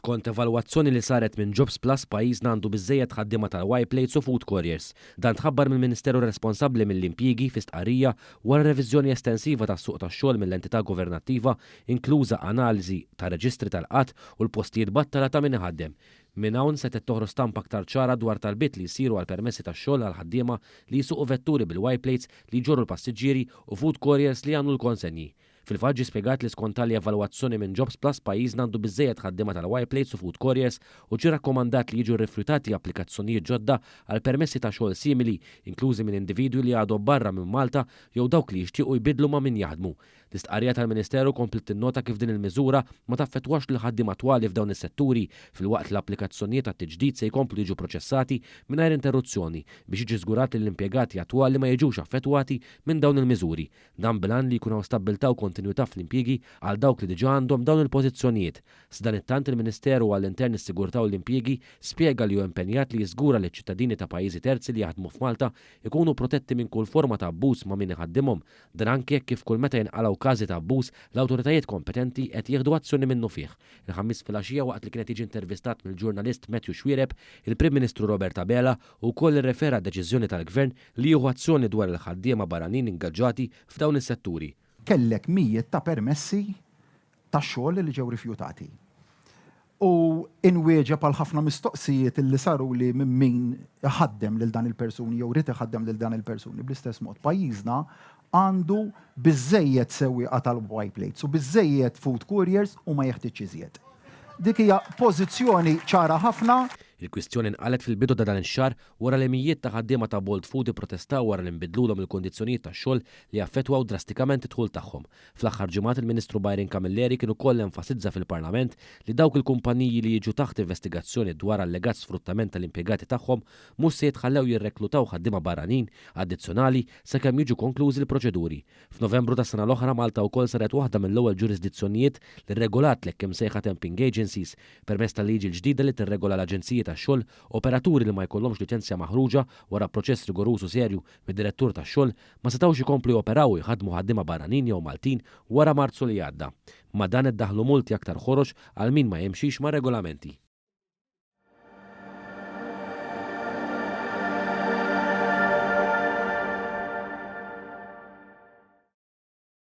Skont evalwazzjoni li saret minn Jobsplus, pajjiżna għandu biżżejjed ħaddiema tal-Y Plates u food couriers. Dan tħabbar mill-Ministeru responsabbli mill-impjiegi fi stqarrija wara reviżjoni estensiva tas-suq tax-xogħol mill-entità governattiva, inkluża analiżi ta' reġistri tal-qgħad u l-postijiet battala ta' min iħaddem. Minn hawn se toħroġ stampa aktar ċara dwar talbiet li jsiru għal permessi tax-xogħol għal ħaddiema li jsuqu vetturi bil-Y plates li jġorru l-passiġġieri u food couriers li jagħmlu l-konsenji. Fil-fatt ġie spjegat li skont tali evalwazzjoni minn Jobsplus, pajjiżna għandu biżżejjed ħaddiema tal-Y plates u food couriers u ġie rakkomandat li jiġu rrifjutati applikazzjonijiet ġodda għal permessi ta' xogħol simili, inklużi minn individwi li għadhom barra minn Malta jew dawk li jixtiequ jbidlu ma' min jaħdmu. L-istqarrija tal-Ministeru kompliet tinnota kif din il-miżura ma taffettwax l-ħaddiema attwali f'dawn is-setturi, filwaqt l-applikazzjonijiet għat-tiġdid se jkomplu jiġu proċessati mingħajr interruzzjoni biex jiġi żgurat li l-impjegati attwali ma jiġux affettwati minn dawn il-miżuri. Dan bil-għan li jkun hawn stabbiltà u kontinwità fl-impjiegi għal dawk li diġà għandhom dawn il-pożizzjonijiet. Sadanittant, il-Ministeru għall-Intern, is-Sigurtà u l-Impjiegi spjega li hu impenjat li jiżgura li ċittadini ta' pajjiżi terzi li jaħdmu f'Malta ikunu protetti minn kull forma ta' abbuż ma' min iħaddimhom. Dan anke kif kull meta jinqalgħu każi ta' abbuż, l-awtoritajiet kompetenti qed jieħdu azzjoni minnufih. Il-Ħamis filgħaxija, waqt li kienet jiġi intervistat mill-ġurnalist Matthew Xuereb, il-Prim Ministru Robert Abela wkoll irrefera deċiżjoni tal-Gvern li jieħu azzjoni dwar il-ħaddiema barranin ingaġġati f'dawn is-setturi. Kellek mijiet ta' permessi ta' xogħol li ġew rifjutati. U inwieġeb għal ħafna mistoqsijiet li saru li minn min ħaddem lil dan il-persuni jew irid iħaddem lil dan il-persuni bl-istess mod. Pajjiżna għandu biżejjed sewwieqa tal-Y plates u biżejjed food couriers u ma jeħtieġ iżjed. Dik hija pożizzjoni ċara ħafna. Il-kwistjoni nqalet fil-bidu ta' dan ix-xahar wara li mijiet ta' ħaddiema ta' Bolt Food protestaw wara li nbidlulhom il-kondizzjonijiet tax-xogħol li affettwaw drastikament id-dħul tagħhom. Fl-aħħar ġimgħat, il-Ministru Byron Camilleri kien ukoll enfasizza fil-Parlament li dawk il-kumpaniji li jiġu taħt investigazzjoni dwar allegat sfruttament tal-impjegati tagħhom mhux se jitħallew jirreklutaw ħaddiema barranin addizzjonali sakemm jiġu konklużi l-proċeduri. F'Novembru ta' sena l-oħra, Malta wkoll saret waħda mill-ewwel ġurisdizzjonijiet li regolat l-hekk imsejħa temping agencies permezz tal-liġi l-ġdida li tirregola l-aġenziji tax-xogħol. Operaturi li ma jkollhomx liċenzja maħruġa wara proċess rigoruż u serju mid-direttur tax-xogħol ma setgħux ikomplu joperaw u jħadmu ħaddiema barranin jew Maltin wara Marzu li għadda. Ma' dan iddaħlu multi aktar ħorox għal min ma jimxix ma' regolamenti.